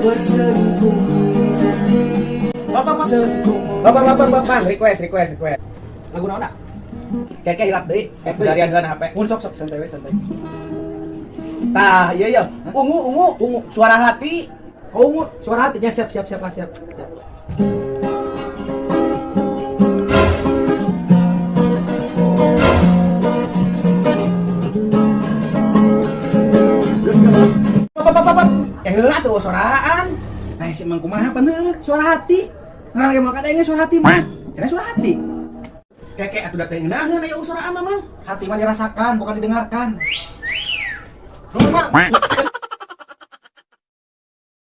Bapak, bapak, bapak, bapak, request, request, request. Lagu naon, ah? Keke hilap deui, dari heula HP. Mun sok sok santai we, santai. Tah, iya iya. Ungu, ungu, ungu. Suara hati. Oh, ungu, suara hatinya siap siap siap ah, siap. Siap. Bapak, bapak, bapak. Eh heula tuh soraan. Nah, si Mang kumaha pan heuh, suara hati. Ngarang ge mah kadenge suara hati mah. Cenah suara hati. Keke atuh da teh ngeunaheun aya soraan mah, Mang. Hati mah dirasakan, bukan didengarkan. Nuhun, Mang.